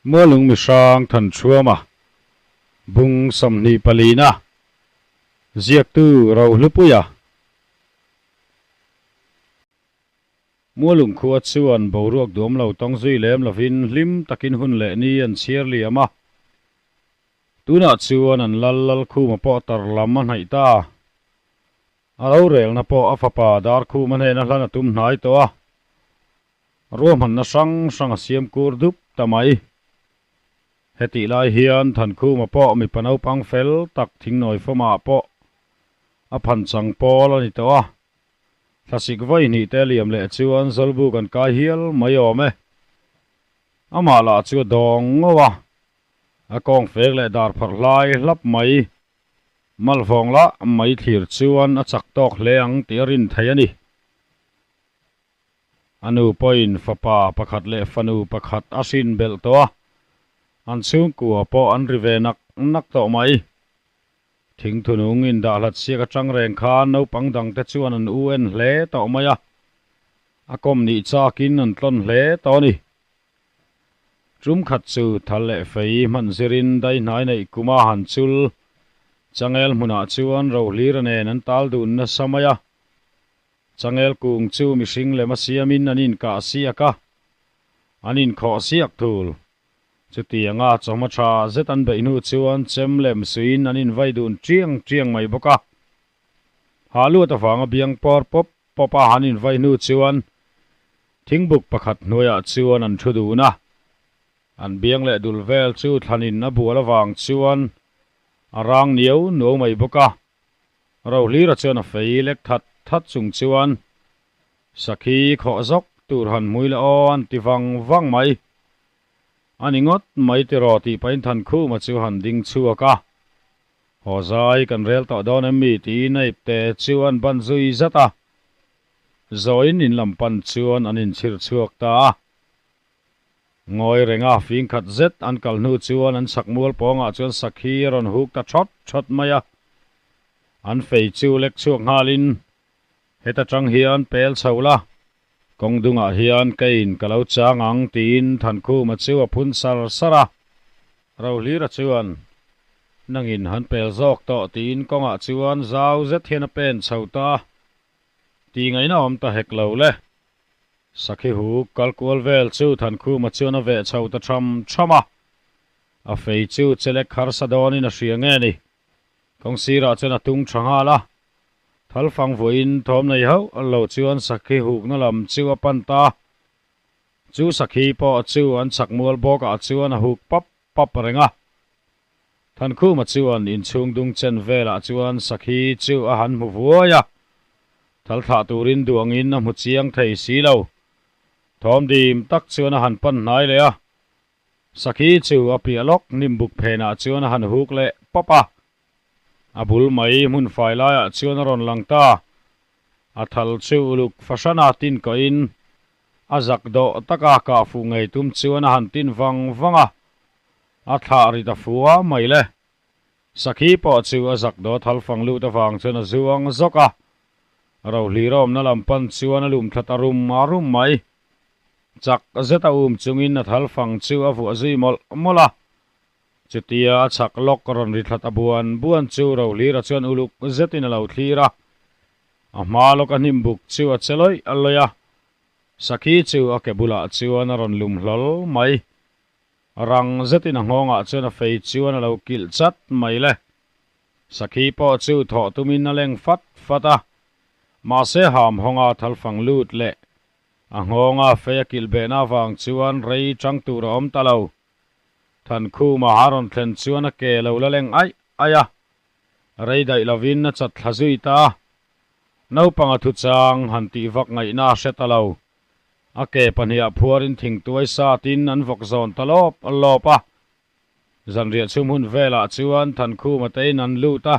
Mualung mihrang Thanṭhuama, Bung 24-na, Ziaktu Rohlupuia. Mualung khua chuan boruak duam lo tawng zui lem lovin hlim takin hun leh ni an chhiar liam a. Tunah chuan an lal Lalkhuma pawh tar lam a hnaih ta. A rorelna pawh a fapa Darkhuma hnena hlan a tum hnai tawh a. Ruahmanna hrang hrang a siam kur dup ta mai. Hetih lai hian Thankhuma pawh mipa naupang fel tak thingnawi fawmah pawh a phan chang pawl a ni tawh a. Thlasik vawi hnih te liam leh chuan Zawlbuk an kai hial mai awm e. Amah lah chu a dawng ngo a, a kawng fek leh dar pharh hlai hlap mai. Malvawng lah mai thlir chuan a chak tawk hle ang tih a rin thei a ni. A nu pawhin fapa pakhat leh fanu pakhat a hrin belh tawh a, an chhungkua pawh an ri ve nak nak tawh mai. Thingthunung indahhlat siak atang reng khan naupang dangte chuan an u en hle tawh mai a, a kawm nih chakin an tlawn hle tawh a ni. Tum khat chu thal leh fei hman zirin daihnai neih kuma han chul changel hmunah chuan rohlira nen an tal dun nasa mai a. Changel kung chu mihring lem a siamin an inkah siak a, an inkhawh siak thul. Chutianga chawhma tha zet an beih hnu chuan chem lem suiin an invai dun chiang chiang mai bawk a. Hah luat avanga biang pawr pawp pawp a han invai hnu chuan thingbuk pakhat hnuaiah chuan an thu dun a. An biang leh dul vel chu thlanin a bual avang chuan a rang niau nuau mai bawk a. Rohlira chuan a fei lek that that chung chuan Sakhi khawh zawk tur han hmui la aw an ti vang vang mai. A ni ngawt mai tiraw tih pahin Thankhuma chu han ding chhuak a. Haw zai kan rel tawh dawn em mi tiin a ipte chu an ban zui zat a. Zawiin in lam pan chuan an inchhir chhuak ta a. Ngawi renga fing khat zet an kal hnu chuan an chhak mual pawngah chuan sakhi a rawn huk ta thawt thawt mai a. An fei chu lek chhuak nghalin, Heta tang hian pel chho la, kawng dungah hian keiin ka lo chang ang tiin Thankhuma chu a phun sar sar a. Rohlira chuan, Nangin han pel zawk tawh tiin kawngah chuan zau zet hian a pen chho ta. Tih ngaihna awm ta hek lo le. Sakhi huk kal kual vel chu Thankhuma chuan a veh chho ta tham tham a, a fei chu chelek harsa dawnin a hria nge ni. Kawng sirah chuan a tung tha nghal a, thal fang vuahin thawm nei hauh lo chuan sakhi hukna lam chu a pan ta. Chu sakhi pawh chu an chhak mual bawkah chuan a huk pap pap reng a. Thankhuma chuan inchhung dung chen velah chuan sakhi chu a han hmu vuai a, thal thlah turin duangin a hmu chiang thei si lo. Thawm dim tak chuan a han pan hnai leh a, sakhi chu a piah lawk hnimbuk phenah chuan a han huk leh pawp a. A bul mai hmun fai laiah chuan a rawn lang ta. A thal chu uluk fahrana tin kawhin a zak dawh taka kah fuh ngei tum chuan a han tin vang vang a. A thlah ri ta fua mai le. Sakhi pawh chu a zak dawt halfang lut avang chuan a zuang zawk a. Rohlirawmna lam pan chuan a lum thla ta rum a rum mai. Chak zet a um chungin a thalfang chu a vuah zui mawlh mawlh a. Chutia a chhak lawk rawn ri thla ta buan buan chu Rohlira chuan uluk zetin a lo thlir a. A hma lawk a hnim buk chu a che lawih a lawih a. Sakhi chu a ke bulah chuan a rawn lum hlawl mai. Rang zetin a nghawngah chuan a fei chuan a lo kilh chat mai le. Sakhi pawh chu thawh tumin a leng fat fat a, mahse ham hawnga thalfang lut leh a nghawnga fei a kilh behna avang chuan rei chang tur a awm ta lo. Thankhuma a rawn thlen chuan a ke lo la leng aih aih a, rei daih lovin a chat thla zui ta a. Naupang a thuchang han tih vak ngaihna a hre ta lo. A ke pahniha phuarin thingtuai satin an vawk zawn ta lawp lawp a. Zanriah chhum hun velah chuan Thankhuma tein an lut a.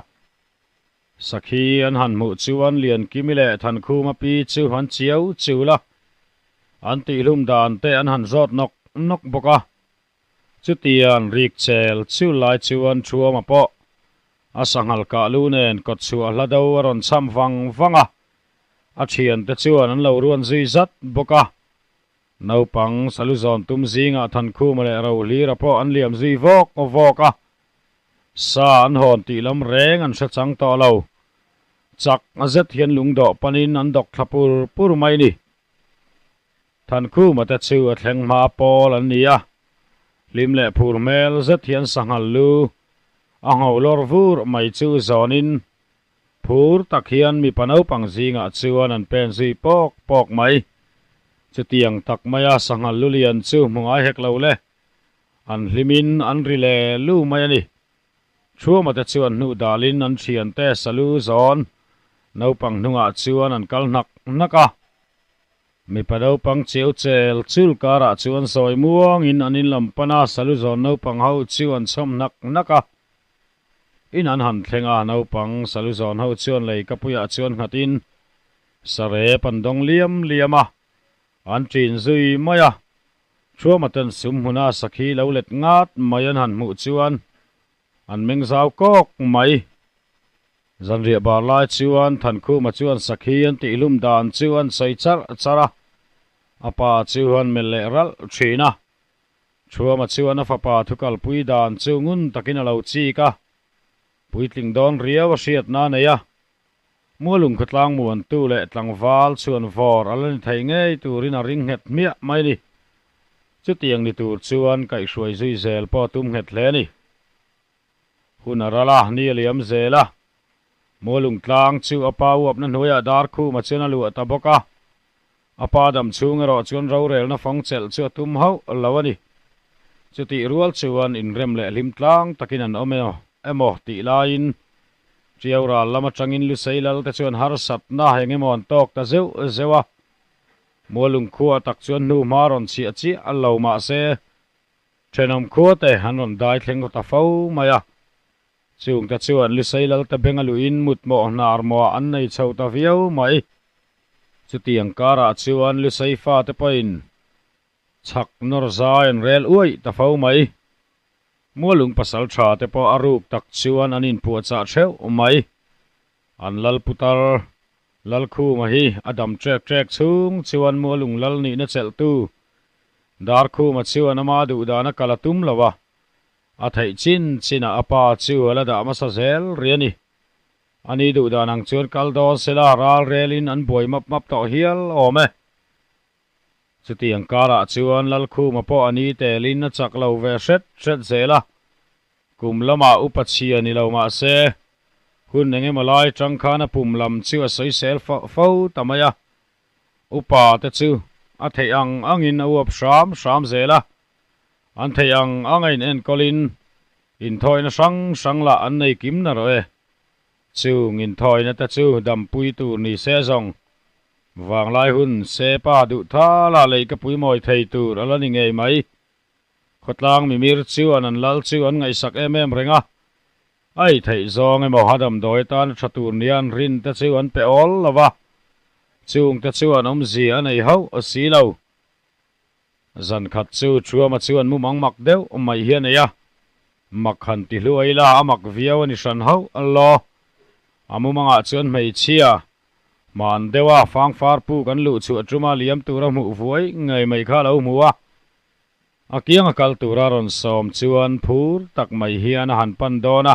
Sakhi an han hmuh chuan Liankimi leh Thankhuma pi chu an chiau chiul a. An tihhlum dan te an han zawt nawk nawk bawk a. Chutiang rik chel chul lai chuan Thuama pawh a sanghal kah lu nen kawtchhuah hla do a rawn cham vang vang a. A thiante chuan an lo ruan zui zat bawk a. Naupang salu zawn tum zingah Thankhuma leh Rohlira pawh an liam zui vawk vawk a, sa an hawn tih lam reng an hre chang tawh lo. Chak zet hian lungdawh panin an dawk thla pur pur mai ni. Thankhuma te chu a thleng hma pawl an ni a, hlim leh phur hmel zet hian sanghal lu a ngho lawr vur mai chu zawnin Phur tak hian mipa naupang zingah chuan an pen zui pawk pawk mai. Chutiang tak maia sanghal lu lian chu hmu ngai hek lo le. An hlimin an ri le lu mai a ni. Thuama te chuan hnuh dalin an thiante salu zawn naupang hnungah chuan an kal hnak hnak a. Mipa naupang chiau chel chul karah chuan sawi muangin an inlam pana salu zawn naupang ho chu an chhawm hnak hnak a. In an han thleng a, naupang salu zawn ho chuan lei ka puiah chuan nghatin sarep an dawng liam liam a, an ṭin zui mai a. Thuama ten sum hmuna sakhi lo let ngat mai an han hmuh chuan an meng zau kawk mai. Zanriah bar lai chuan Thankhuma chuan sakhi an tihhlum dan chu an sawi charh charh a, a pa chu an melh leh ralh ṭhin a. Thuama chuan a fapa thu kalpui dan chu ngun takin a lo chik a, puitling dawn riau a hriatna a nei a. Mualung khawtlang muantu leh tlangval chuan vawr a la ni thei ngei turin a ring nghet hmiah mai a ni. Chutiang ni tur chuan kaihhruai zui zel pawh a tum nghet hle a ni. Hun a ral a, ni a liam zel a. Mualung tlang chu a pa uapna hnuaiah Darkhuma chuan a luah ta bawk a. A pa dam chhung erawh chuan rorelna fawng chelh chu a tum hauh lo a ni. Chutih rual chuan inrem leh hlim tlang takin an awm emaw tih laiin Tiau ral lam atangin Lusei lal te chuan harsatna eng emaw an tawk ta zeuh zeuh a. Mualung khua tak chuan hnu hma rawn chhiah chiah lo mah se thenawm khua te an rawn dai thleng ta fo mai a. Chungte chuan Lusei Lalte beng a luhin mutmawh hnar mawhah an nei chho ta viau mai. Chutiang karah chuan Lusei fate pawhin chhak nawr zai an rel uaih ta fo mai. Mualung pasal tha te pawh a ruk tak chuan an inpuahchah theuh mai. An lal putar Lalkhuma hi a dam trek trek chhung chuan Mualung lal nihna chelhtu Darkhuma chuan ama duhdan a kal a tum lo a, A theih chin chinah a pa chu a la dah hmasa zel ri a ni. A ni duh dan ang chuan kal dawn sela ral relin an buai map map tawh hial awm e. Chutiang karah chuan Lalkhuma pawh a ni telin a chak lo ve hret hret zel a. Kum lamah upa chhia ni lo mah se, hun eng emaw lai tang khan a pum lam chu a sawisel fo ta mai a. Upa te chu a theih ang angin a uap hram hram zel a. An theih ang ang a in enkawlin inthawina hrang hrang lah an nei kim na rawh e. Chung inthawina te chu dampui tur ni se zawng. Vanglai hun se pa duh thala lei ka pui mawi thei tur a la ni ngei mai. Khawtlang mimir chuan an lal chu an ngaihsak em em reng a. A ei theih zawng emaw a damdawi atan a tha tur nia an rin te chu an pe awl lo va. Chung te chuan awmzia a nei hauh si lo. Zan khat chu Thuama chuan mumang mak deuh mai hi a nei a, mak han ti hluai ila a mak viau a ni hran hauh law. A mumangah chuan hmeichhia, hman deuha fangfar pu kan luh chhuah tuma liam tura hmuh vuai ngei mai kha a lo hmu a. A kianga kal tura rawn sawm chuan phur tak mai hian a han pan dawn a,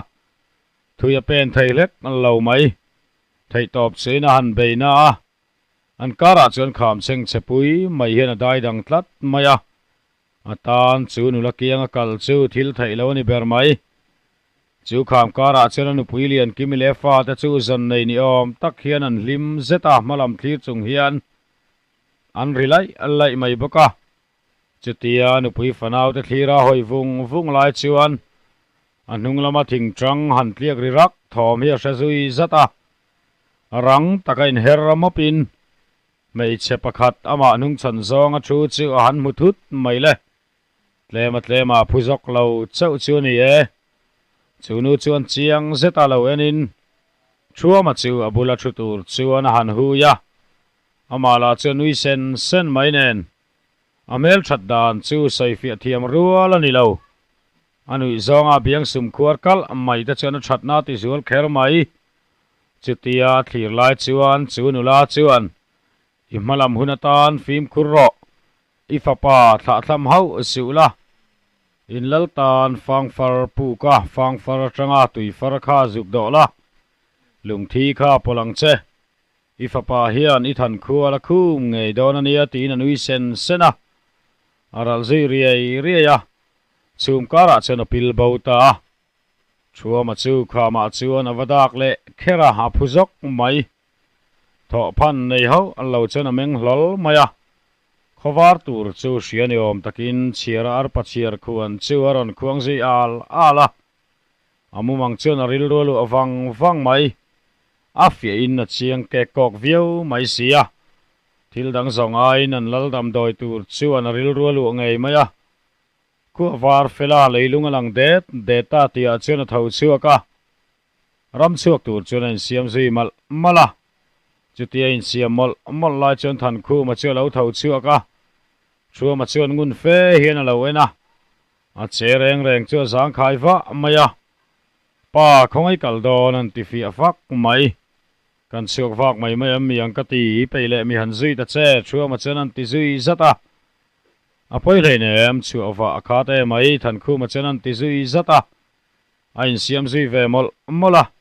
thui a pen thei hlek lo mai. Theihtawp chuin a han bei na a, An karah chuan kham chheng chhe pui mai hian a dai dang tlat mai a, a tan chu nula kianga kal chu thil theih lo a ni ber mai. Chu kham karah chuan a nupui lian Kimi leh fate chu zan nei ni awm tak hian an hlim zet a, hmalam thlir chung hian an ri laih laih mai bawk a. Chutia nupui fanaute thlira hawi vung vung lai chuan a hnung lama thingtang han tliak ri rak thawm hi a hre zui zat a. Rang taka inher mawpin hmeichhe pakhat amah hnungchhan zawnga thu chu a han hmu thut mai le. Tlema tlema phu zawk lo chauh chu a ni e. Chu nu chuan chiang zeta lo enin Thuama chu a bula thu tur chuan a han hui a. Amah lah chuan nui sen sen mai nen a hmelthat dan chu sawifiah thiam rual a ni lo. A nuih zawnga biang sum khuar kalh mai te chuan a thatna ti zual kher mai. Chutia thlir lai chuan chu nula chuan, I hmalam hun atan fimkhur rawh. I fapa thlahthlam hauh suh la, in lal tan fangfar puk a, fangfar atanga tuifar kha zuk dawh la, lungthi kha pawlh ang che. I fapa hian i than khual a khum ngei dawn a nia tiin a nui sen sen a, a ralh zui riai riai a, chhum karah chuan a pil bo ta a. Thuama chu khamah chuan a va dak leh kher a, a phu zawk mai. Thawhphan nei hauh lo chuan a meng hlawl mai a, khawvar tur chu hria ni awm takin chhiara arpa chhiar khuan chu a rawn khuang zui al al a, a mumang chuan a rilru a luah vang vang mai. A fiahin a chiang kek kawk viau mai si a, thil dang zawng aiin an lal damdawi tur chuan a rilru a luah ngei mai a. Khuah var fela leilung a lang det det a tihah chuan a tho chhuak a, ram chhuak tur chuan a insiam zui malh malh a. Chutia insiam mawlh mawlh lai chuan Thankhuma chu a lo tho chhuak a, Thuama chuan ngun fe hian a lo en a, a che reng reng chu a zangkhai vah mai a. Pa khawngaih kal dawn an ti fiah fak mai. Kan chhuak vak mai mai am mi ang ka ti, peih leh mi han zui ta che, Thuama chuan an ti zui zat a. A pawi hleinem, chhuah vah a khat e mai, Thankhuma chuan an ti zui zat a. A insiam zui ve mawlh mawlh a.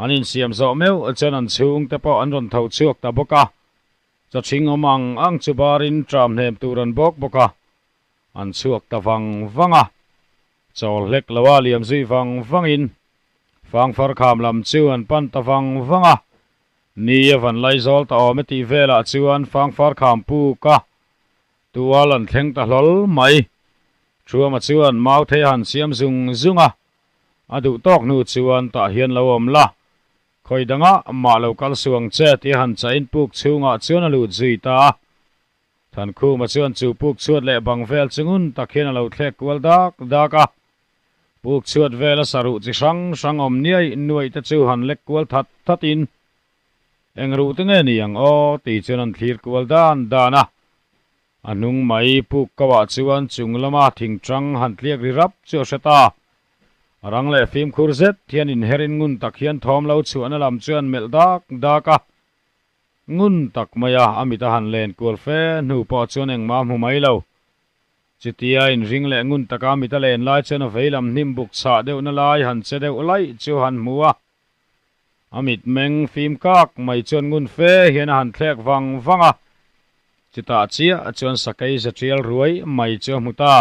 An insiam zawh meuh chuan an chhungte pawh an rawn tho chhuak ta bawk a. Chawchhing awm ang ang chu barin tram hnem tur an bawk bawk a. An chhuak ta vang vang a, chawl hlek lo a liam zui vang vangin Fangfar kham lam chu an pan ta vang vang a, ni a van laizawl ta awm e tih velah chuan Fangfar kham puk a tual an thleng ta hlawl mai. Thuama chuan Mauthei a han siam zung zung a, a duh tawk hnu chuan tah hian lo awm la, khawi dangah mah lo kal suang che tih a han chahin puk chhungah chuan a lut zui ta a. Thankhuma chuan chu puk chhuat leh bang vel chu ngun tak hian a lo thlek kual dak dak a. Puk chhuat vela saruh chi hrang hrang awm niai nuaih te chu han lek kual that that in, Eng ruh te nge ni ang aw? tih chuan an thlir kual dan dan a. A hnung mai puk ko ah chuan chung lama thingtang han tliak ri rap chu a hre ta. A rang leh fimkhur zet hian inherin ngun tak hian thawm lo chhuahna lam chuan melh dak dak a. Ngun tak mai a, a mit a han len kual fe hnu pawh chuan engmah a hmu mai lo. Chutia inring leh ngun taka a mit a len lai chuan a vei lam hnim buk chhah deuhna lai han che deuh laih chu han hmu a. A mit meng fim kak mai chuan ngun fe hian a han thlek vang vang a. Chutah chiah chuan sakei za tial ruai mai chu a hmu ta.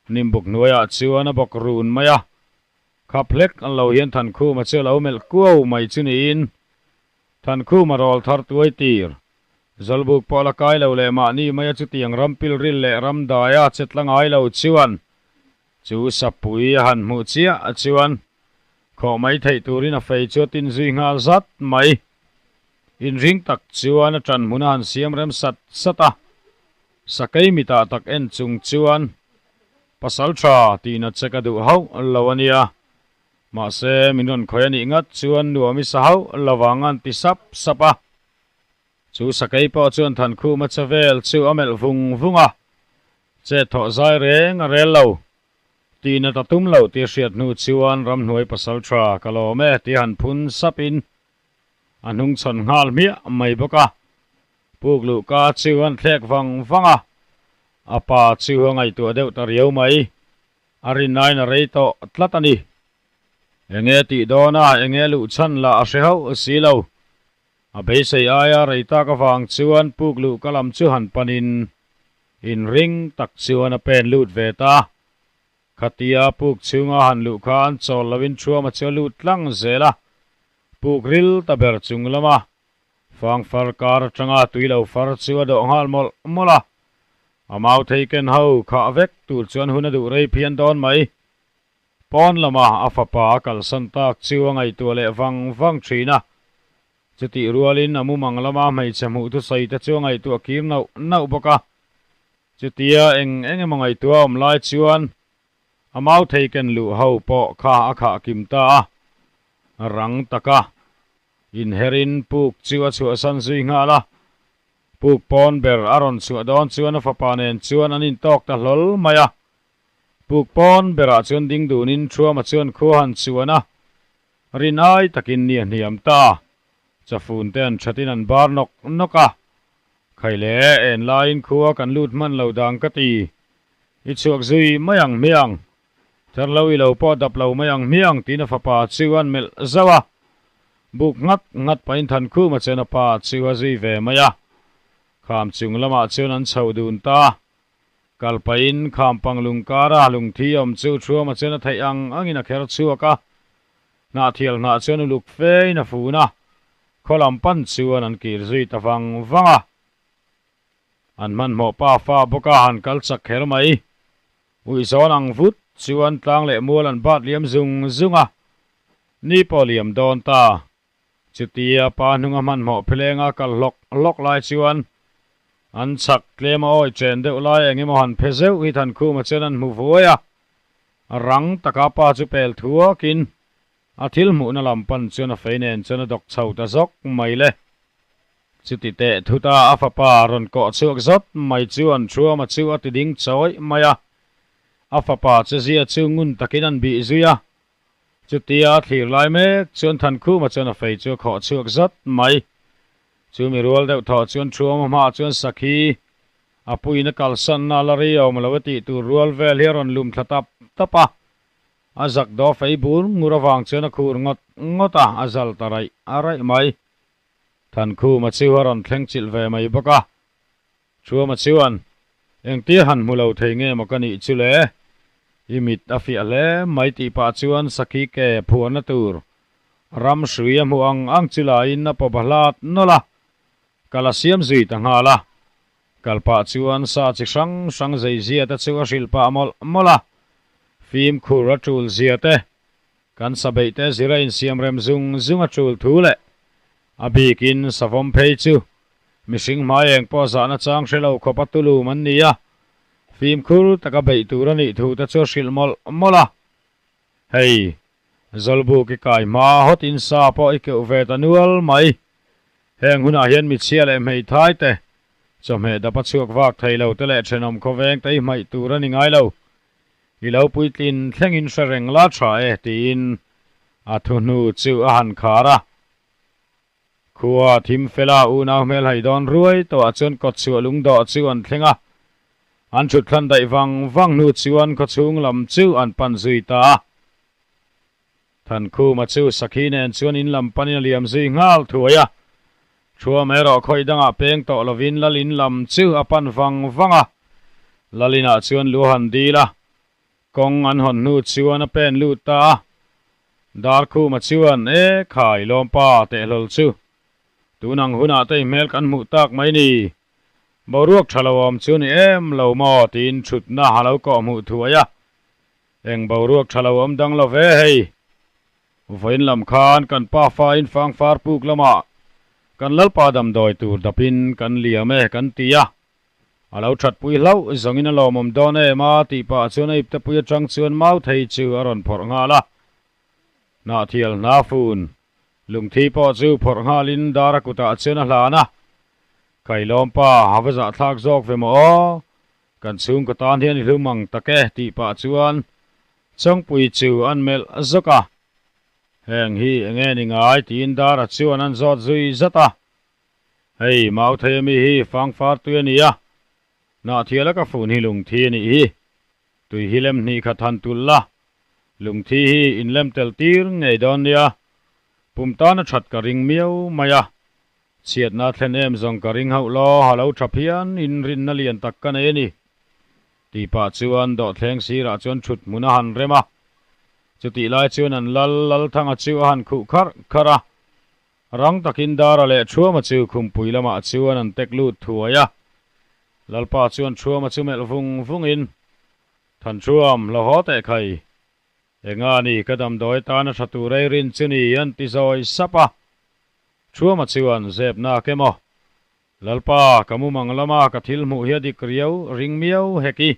Hnim buk hnuaiah chuan a bawk run mai a, khap hlek an lo hian Thankhuma chu a lo melh kuau mai chu niin Thankhuma rawl thar tuai tir. Zawlbuk pawh la kai lo leh mahni maia chutiang ram pilril leh ram daia che tla ngai lo chuan chu sapui a han hmuh chiah chuan khawh mai theih turin a fei chu a tin zui nghal zat mai. Inring tak chuan a ṭan hmun a han siam rem sat sat a. Sakei mitah tak en chung chuan pasal tha tihna che ka duh hauh lo a nia. Mahse, min rawn khawi a nih ngat chuan nuam i sa hauh lo vang an ti sap sap a. Chu sakei pawh chuan Thankhuma che vel chu a melh vung vung a, Chet thawh zai reng a rel lo. Tihna ta tum loh tih hriat hnu chuan ramhnuai pasal tha ka lawm e tih han phun sap in a hnungchhawn nghal hmiah mai bawk a. Puk luhka chu an thlek vang vang a, a pa chu a ngaihtuah deuh ta riau mai. A rinnain a rei tawh tlat a ni. Enge tih dawn a, enge luh chhan lah a hre hauh si lo. A beisei aia rei tak avang chuan puk luhka lam chu han panin inring tak chuan a pen lut ve ta. Khatia puk chhunga han luh khan chawl loin Thuama chu a lut tlang zel a, puk ril ta ber chung lama Fangfar kar atanga tui lo far chu a dawh nghal mawlh mawlh a, a mau thei ken ho khah vek tur chuan hun a duh rei phian dawn mai. Pawn lama a fapa a kalsan tak chu a ngaihtuah leh vang vang thin a, chutih rualin a mumang lama hmeichhe hmuh thusawi te chu a ngaihtuah kir nauh nauh bawk a. Chutia eng eng emaw ngaihtuah awm lai chuan a mau thei ken luh ho pawh kha a khah kim ta a, rang taka Inherin puk chu a chhuahsan zui nghal a, puk pawn ber a rawn chhuah dawn chuan a fapa nen chuan an intawk ta hlawl mai a. Puk pawn berah chuan ding dunin Thuama chuan khua han chuan a, rin ai takin ni a hniam ta. Chafun te an thatin an bar nawk nawk a. Khai le, en laiin khua kan lut hman lo dang ka ti. I chhuak zui mai ang hmiang. Ther lo i lo pawh dap lo mai ang hmiang tiin a fapa chu an melh zauh a. Buk nghat nghat pahin Thankhuma chuan a pa chu a zui ve mai a. Kham chung lamah chuan an chhoh dun ta. Kal pahin kham pang lung kara lungthi awm chu Thuama chuan a theih ang angin a kher chhuak a. Hnahthial hnah chuan uluk fein a fun a, khaw lam pan chuan an kir zui ta vang vang a. An hmanhmawh pa fa bawk a han kal chak kher mai. Uizawn ang vut chuan tlang leh mual an bat liam zung zung a, ni pawh liam dawn ta. Chutia pa hnunga hmanhmawh philenga kal hlawk hlawk lai chuan an chhak tlem a awi chen deuh lai eng emaw han phe zeuh hi Thankhuma chuan an hmu vuai a. Rang taka pa chu pel thuakin a thil hmuhna lam pan chuan a fei nen chuan a dawk chho ta zawk mai le. Chuti teh thuta a fapa rawn kawh chhuak zawt mai chuan Thuama chu a ti ding chawih mai a. A fapa chezia chu ngun takin an bih zui a. Chutia thlir lai mek chuan Thankhuma chuan a fei chu a khawh chhuak zawt mai. Chu mi rual deuh thawh chuan Thuama hmaah chuan sakhi a puiin a kalsanna la rei awm lo a tih tur rual vel hi a rawn lum thla tap tap a. A zak daw fei bur ngur avang chuan a khur ngawt ngawt a, a zal ta raih a raih mai. Thankhuma chu a rawn thleng chilh ve mai bawk a. Thuama chuan, Engtia han hmu lo thei nge maw ka nih chu le? I mit a fiah hle mai tih pah chuan sakhi ke phuahna tur ram hrui a hmuh ang ang chu laiin a pawp a hlat nawlh a, kal a siam zui ta nghal a. Kal pah chuan sa chi hrang hrang zei zia te chu a hrilh pah mawlh mawlh a, fimkhur a tul zia te, kan sa beih te zira insiam rem zung zung a tul thu leh a bikin savawm phei chu mihring hmai eng pawh zahna chang hre lo khawp a tulum an ni a, fimkhur taka beih tur a nih thu te chu a hrilh mawlh mawlh a. Hei, Zawlbuk i kai hma hawt in sa pawh i keuh ve ta nual mai. Heng hunah hian michhia leh hmeithai te, chawhmeh dap a chhuak vak thei lo te leh thenawm khawveng te i hmaih tur a ni ngai lo. I lo puitlin thlengin hre reng la tha e tiin a thuhnu chu a han khar a. Khua thim fela unau hmel hai dawn ruai tawhah chuan kawtchhuah lungdawh chu an thleng a. An thut thlan daih vang vang hnu chuan khawchhung lam chu an pan zui ta a. Thankhuma chu sakhi nen chuan in lam panin a liam zui nghal thuai a. Thuam erawh khawih dangah peng tawh lovin lal in lam chu a pan vang vang a. Lal inah chuan lu a han dil a. Kawng an hawn hnu chuan a pen lut ta a. Darkhuma chuan, E khai, lawmpa tehlawl chu. Tun ang hunah te i hmel kan hmuh tak mai ni. Boruak tha lo awm chu ni em lo maw tiin thutna a lo kawh hmuh thuai a. Eng boruak tha lo awm dang lo ve hei. Vawiin lam khan kan pa fain fangfar puk lamah kan Lalpa damdawi tur dapin kan liam e kan ti a. A lo thatpui hlauh zawngin a lawmawm dawn em a tih pah chuan a iptepui atang chuan mau thei chu a rawn phawrh nghal a. Hnahthial hna fun lungthi pawh chu phawrh nghalin dar a kutah chuan a hlan a. Kailawmpa a va zahthlak zawk ve maw aw? Kan chhungkaw tan hian i hlum ang tak e tih pah chuan Chawngpui chu an melh zawk a. Heng hi eng nge ni ngai tiin Dara chuan an zawt zui zat a. Hei Mauthei ami hi fangfar tui a ni a, Hnahthiala ka fun hi lungthi a nih hi. Tui hi lem hnih khat han tulh la, lungthi hi in lem tel tir ngei dawn nia. Pum tan a that ka ring miau mai a, Chhiatna thlen em zawng ka ring hauh law, ha lo tha phian in rinna lian tak ka nei a ni. Tih pah chuan dawhthleng sirah chuan thut hmun a han rem a. Chutih lai chuan an lal Lalthanga chu a han khuh kharh kharh a. Rang takin Dara leh Thuama chu khumpui lamah chuan an tek lut thuai a. Lalpa chuan Thuama chu melh vung vungin, Than Thuam, lo haw teh khai. Enga ni ka damdawi tana tha tur ei rin chu ni an ti zawi sap a. Thuama chuan zep nak emaw? Lalpa, ka mumang lama ka thil hmuh hi a dik riau ring miau hek i.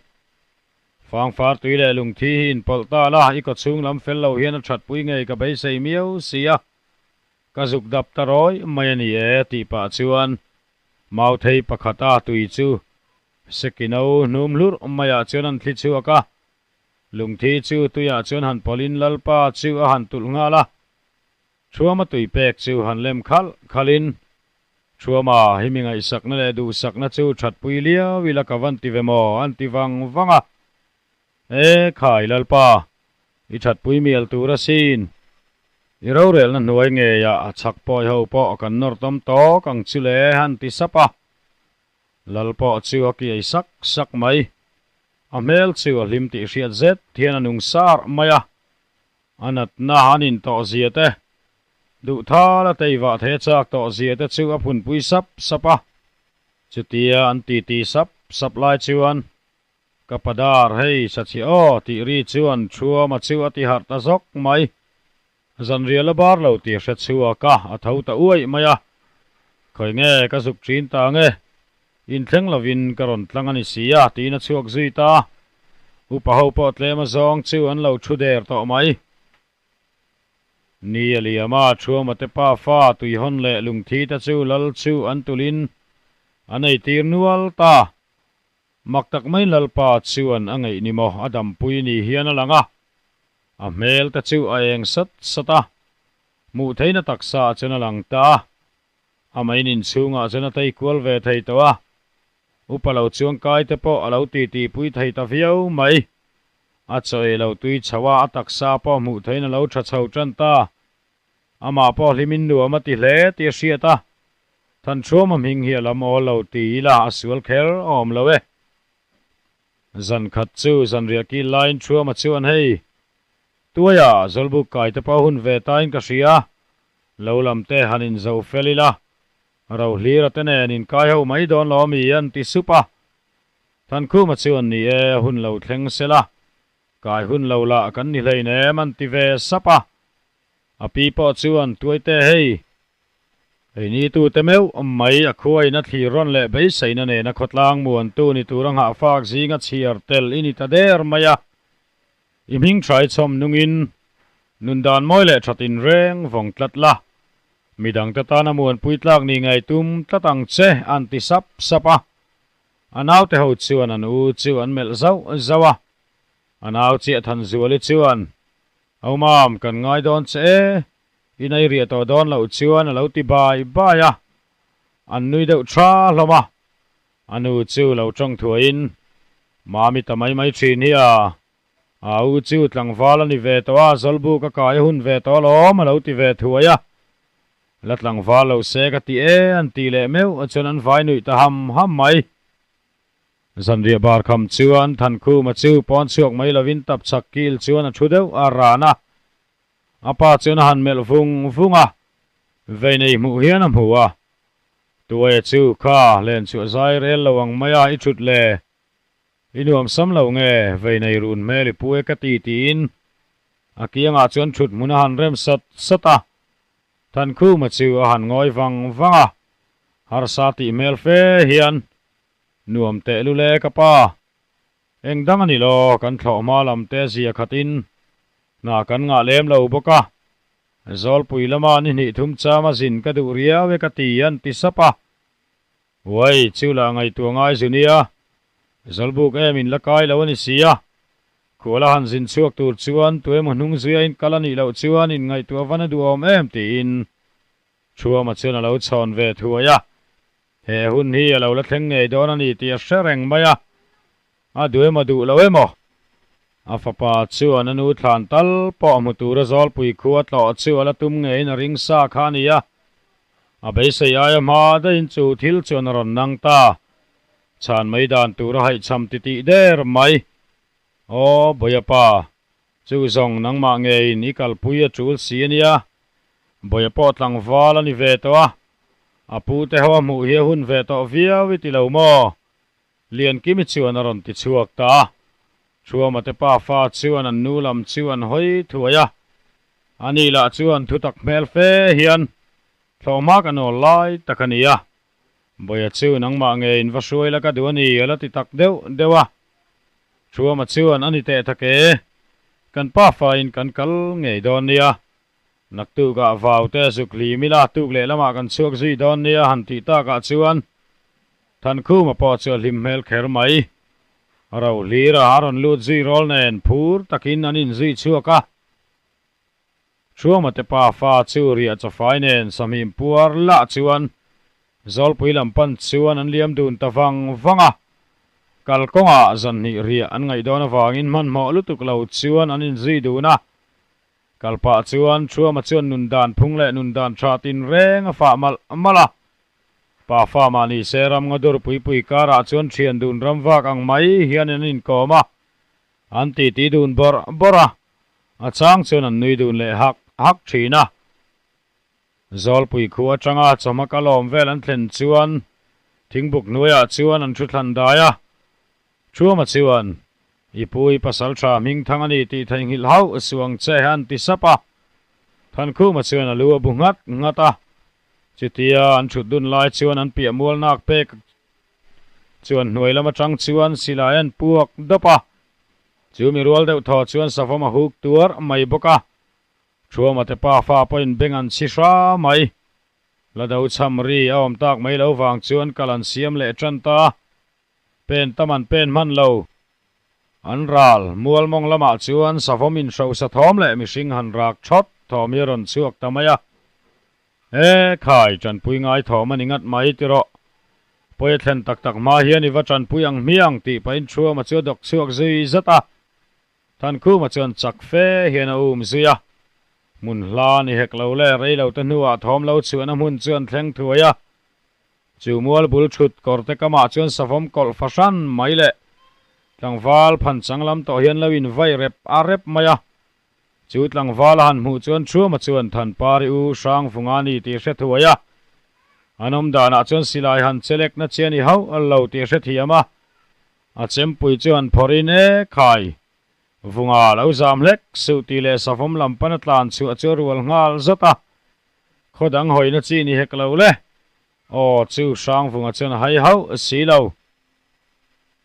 Fangfar tui leh lungthi hi inpawlh ta la, i kawchhung lam fel lo hian a thatpui ngei ka beisei miau si a. Ka zuk dap ta rawi mai a ni e tih pah chuan Mauthei pakhata tui chu Sekino hnum hlurh maiah chuan an thli chhuak a. Lungthi chu tuiah chuan han pawlhin Lalpa chu a han tulh nghal a. Thuama tui pek chu han lem khalh khalhin Thuama hi mi ngaihsakna leh duhsakna chu thatpui liau ila ka van ti ve maw an ti vang vang a. E khai Lalpa, i thatpui mial tur asin. I rorelna hnuai ngeiah a chhak pawi ho pawh kan nawr tawm tawk ang chu le han ti sap a. Lal pawh chu a kiai sak sak mai. A hmel chu a hlim tih hriat zet hian a nung sar mai a. A natna an intawh zia te, duhthal a teivah thei a chak tawh zia te chu a phunpui sap sap a. Chutia an titi sap sap lai chuan Ka padar hei sachhi aw tih ri chuan Thuama chu a ti harh ta zawk mai. Zanrial a bar lo tih hre chhuak a, a tho ta uaih mai a. Khawi nge ka zuk ṭin ta nge? Inthleng lovin ka rawn tlang a ni si a, tiin a chhuak zui ta. Upa ho pawh tlem a zawng chu an lo ṭhu der tawh mai. Ni a liam a, Thuama te pa fa tuihawn leh lungthi te chu lal chu an tulhin an eitir nual ta. Mak tak mai Lalpa chuan a ngeih ni maw a dampui ni hian a lang a, a hmel te chu a eng sat sat a, hmuh theihna taksa ah chuan a lang ta a, a main inchhungah chuan a tei kual ve thei tawh a, upa lo chuang kai te pawh a lo titi pui thei ta viau mai. A chaw ei lo tui chho a, a taksa pawh hmuh theihin a lo tha chho tan ta. Amah pawh hlimin nuam a ti hle tih a hriat a, Thanchhuama hming hi a lam awl lo ti ila a sual kher awm lo e. Zan khat chu zanriah kil laiin Chhuama chuan hei, Tuaia Zawlbuk kai te pawh hun ve tain ka hria, lo lam te han inzo fel ila, Rohlira te nen inkai ho mai dawn lo ami an ti sup a. Thankhuma chuan ni e, hun lo thleng sela, kai hun lo lah kan ni hleinem an ti ve sap a. A pi pawh chuan Tuaite hei, hei ni tute meuh mai a khuain a thlir rawn leh beiseina nena khawtlang muantu ni tura nghahfak zinga chhiar tel i ni ta der mai a. I hming hrai chhawm nungin nun dan mawi leh that inreng vawng tlat la, midangte tana muanpui tlak ni ngei tum tlat ang che an ti sap sap a. A naute ho chuan an u chu an melh zauh zauh a, a nau chiah Thanzuali chuan Au mam, kan ngai dawn che e, in ei riah tawh dawn loh chuan a lo ti bai bai a, an nui deuh tha hlawm a, a nu chu lo tawng thuaiin Mami ta mai mai thin hi a, au chu tlangval a ni ve tawh a, Zawlbuk a kai a hun ve tawh alawm a lo ti ve thuai a, la tlangval lo se ka ti e an ti leh meuh chuan an vai nuih ta ham ham mai. Zanriah bar kham chuan Thankhuma chu pawn chhuak mai lovin tap chak kil chuan a thu deuh a ran a. A pa chuan a han melh vung vung a, vei nei hmuh hian a hmu a. Tuaia chu kha len chhuah zai rel lo ang mai a i thut le. I nuam sam lo nge vei nei run hmel i pu e ka ti tiin a kiangah chuan thut hmun a han rem sat sat a. Thankhuma chu a han ngawi vang vang a, harsa tih hmel fe hian Nuam teh lule ka pa. Eng dang a ni lo, kan thlawh hma lam te zia khatin hna kan ngah lem lo bawk a. Zawlpui lama ni hnih thum chama zin ka duh riau e ka ti an ti sap a. Uai, chu lah ngaihtuah ngai zu nia. Zawlbuk em in la kai lo a ni si a. Khuala han zin chhuak tur chuan tuemaw hnung zuia in kal a nih loh chuan in ngaihtuah van a duhawm em tiin Thuama chuan a lo chhawn ve thuai a. He hun hi a lo la thleng ngei dawn a ni tih a hre reng mai a, a duh emaw duh lo emaw? A fapa chuan a nu thlan tal pawh hmu tura Zawlpui khua tlawh chu a la tum ngeiin a ring sa kha a ni a, a beisei aia hma daihin chu thil chuan a rawn nang ta. Chhan mai dan tur a haihchham titih der mai. Aw, Bawiapa, chu zawng nangmah ngeiin i kalpui a tul si a nia, Bawia pawh tlangval a ni ve tawh a, a pu te ho a hmuh hi a hun ve tawh viau i ti lo maw? Liankimi chuan a rawn ti chhuak ta a, Thuama te pafa chuan an nu lam chu an hawi thuai a, ani lah chuan thutak hmel fe hian thlawhhma ka nawl lai tak a ni a, Bawia chu nangmah nge in va hruai la ka duh a ni a la ti tak deuh deuh a, Thuama chuan a ni teh tak e, kan pafa in kan kal ngei dawn nia, Naktukah vau te zuk hlim ila tuk leh lamah kan chhuak zui dawn nia han tih takah chuan Thankhuma pawh chu a hlim hmel kher mai. Rohlira a rawn lut zui rawl nen phur takin an inzui chhuak a. Thuama te pa fa chu riah chawfai nen sahmim puar lah chuan Zawlpui lam pan chuan an liam dun ta vang vang a. Kalkawngah zan hnih riah an ngaih dawn avangin hmanhmawh lutuk lo chuan an inzui dun a. Kal pah chuan Thuama chuan nun dan phung leh nun dan tha tinreng a fah malh malh a. Pa fa mah ni se ram nga dur pui pui karah chuan thian dun ram vak ang mai hian an inkawm a. An titi dun bawrh bawrh a, a chang chuan an nui dun leh hak hak thin a. Zawlpui khu atanga chawhma kalawm vel an thlen chuan thingbuk hnuaiah chuan an thu thlan dai a. Thuama chuan, I pu i pasal tha hming thang a ni tih theihnghilh hauh suang che an ti sap a. Thankhuma chuan a lu a bu nghat nghat a. Chutia an thut dun lai chuan an piah mual nak pek chuan hnuai lam atang chuan silai an puak dawp a. Chu mi rual deuh thaw chuan savawm a huk tuar mai bawk a. Thuama te pa fa pawhin beng an chhi hra mai. La do chham ri a awm tak mai lo vang chuan kal an siam leh tan ta. Pen tam an pen hman lo. An ral mual mawng lamah chuan savawm inhrosa thawm leh mihring han rak thawt thawm hi a rawn chhuak ta mai a. E khai, tanpui ngai thawm a ni ngat mai ti rawh. Pawi a thlen tak tak hma hian i va tanpui ang hmiang tih pahin Thuama chu a dawk chhuak zui zat a. Thankhuma chuan chak fe hian a um zui a, hmun hla ni hek lo leh rei lo te hnuah thawm lo chhuahna hmun chu an thleng thuai a. Chu mual bul thut kawr te kamah chuan savawm kawlh fahran mai leh tlangval phan chang lam tawh hian lo in vai rep a rep mai a. Chu tlangval a han hmuh chuan Thuama chuan Thanpari u Hrangvunga ni tih hre thuai a. An awm danah chuan silai han chelekna chi a ni hauh lo tih hre thiam a. A chempui chu han phawrh in e khai. Vunga lo zam hlek suh tih leh savawm lam pan a tlan chhuah chu a rual nghal zat a. Khaw dang hawina chi ni hek lo le. Aw chu Hrangvunga chuan a hai hauh si lo.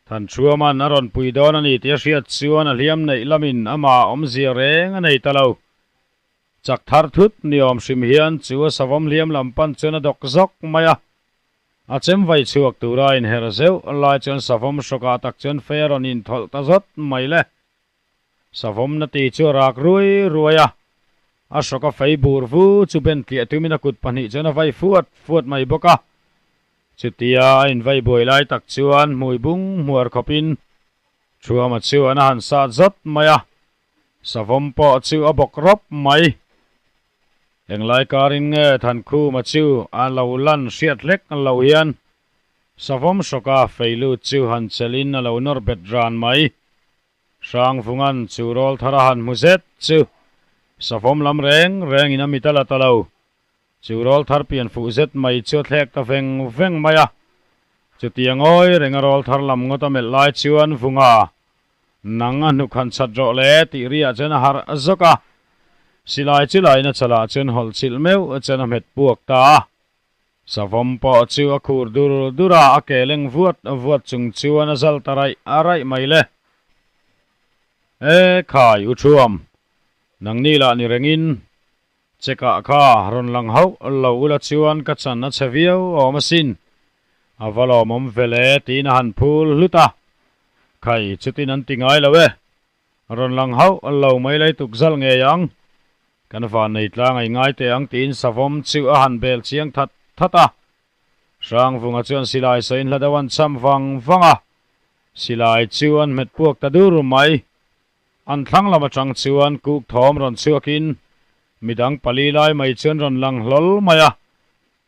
Thanchhuaman a rawn pui dawn a ni tih a hriat chuan a hliam neih lamin amah awmzia reng a nei ta lo. Chak thar thut ni awm hrim hian chu a savawm hliam lam pan chuan a dawk zawk mai a. A chem vai chhuak tura inher zeuh lai chuan savawm hrawkah tak chuan fei a rawn inthawlh ta zawt mai le. Savawm na ti chu a rak ruai ruai a, a hrawka fei bur vu chu ben tliah tumin a kut pahnih chuan a vai fuat fuat mai bawk a. Chutia a invai buai lai tak chuan hmui bung hmuar khawpin Thuama chuan a han sat zawt mai a, savawm pawh chu a bawk rawp mai. Englai karin nge Thankhuma chu a lo lan hriat hlek lo hian savawm hrawka fei lut chu han chelhin a lo nawr bet ran mai. Hrangvungan chu rawl thar a han hmu zet chu savawm lam reng rengin a mit a la ta lo. Chu rawl thar pian fuh zet mai chu a thlek ta veng veng mai a. Chutia ngawi renga rawl thar lam ngawt a melh lai chuan Vunga Nang a hnuk han chhat rawh le tih riah chuan a harh zawk a. Silai chu laina chalah chuan hawlh chilh meuh chuan a hmet puak ta a. Savawm pawh chu a khur dur dur a, a ke leng vuat vuat chung chuan a zal ta raih a raih mai le. E khai u Thuam, nangni lah ni rengin Chekah kha rawn lang hauh lo ula chuan ka chan a chhe viau awm asin. A va lawmawm vel e tiin a han phul hlut a. Khai chutin an ti ngai lo e. Rawn lang hauh lo mai lai tuk zal ngei ang. Kan van nei tlang ei ngai teh ang tiin savawm chu a han bel chiang that that a. Hrangvunga chuan silai sawiin hla deuh an cham vang vang a. Silai chu an hmet puak ta dur mai. An thlang lam atang chuan kuk thawm rawn chhuakin midang pali lai mai chuan rawn lang hlawl mai a,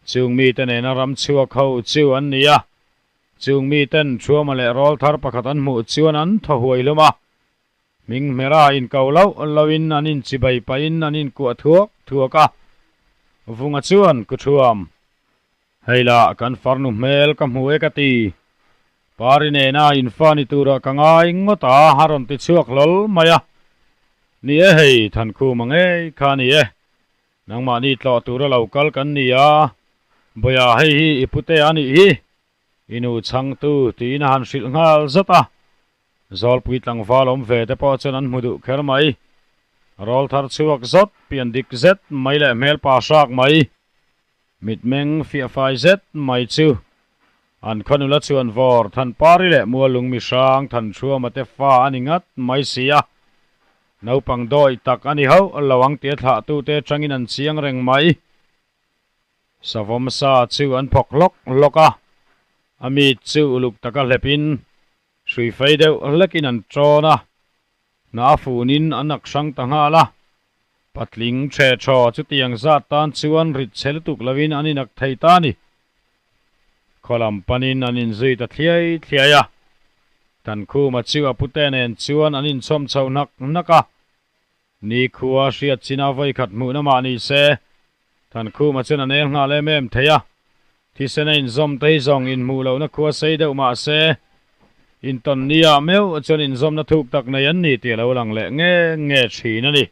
chung mite nena ram chhuak ho chu an ni a, chung miten Thuama leh rawl thar pakhat an hmuh chuan an thaw huai hlum a, hming hmera inko loh lohin an inchibai pahin an inkuah thuak thuak a, Vunga chuan ku Thuam. Hei lah kan farnu hmel ka hmu e ka ti. Pari nena infa ni turah ka ngai ngawt a, a rawn ti chhuak hlawl mai a. Ni e hei, Thankhuma ngei kha a ni e. Nangmahni tlawh tura lo kal kan ni a, Bawia hei hi i pute a nih hi, i nu chhangtu tiin a han hrilh nghal zat a. Zawlpui tlangval awm ve te pawh chuan an hmu duh kher mai. Rawl thar chhuak zawt, pian dik zet mai leh hmel pa hrak mai. Mitmeng fiah fai zet mai chu an khaw nula chuan vawr Thanpari leh Mualung mihrang Thanchhuama te fa a ni ngat mai si a, naupang dawi tak a ni hauh lo ang tia thlahtute atangin an chiang reng mai. Savawm sa chu an phawk hlawk hlawk a, a mit chu uluk taka hlepin hrui fei deuh hlekin an ṭawn a, hna funin an ak hrang ta nghal a. Patling ṭhe ṭhaw chutiang zat tan chuan rit chhe lutuk lovin an inak thei ta a ni. Khaw lam panin an inzui ta thliai thliai a. Thankhuma chu a pute nen chuan an inchhawm chho hnak hnak a. Nikhua hriat china vawikhat hmuhna mah ni se, Thankhuma chuan a nel nghal em em thei a. Thisen a inzawm te hi zawng inhmuh lohna khua sei deuh mah se, intawn nia meuh chuan inzawmna thuk tak nei an ni tih a lo lang leh nge nge thin a ni.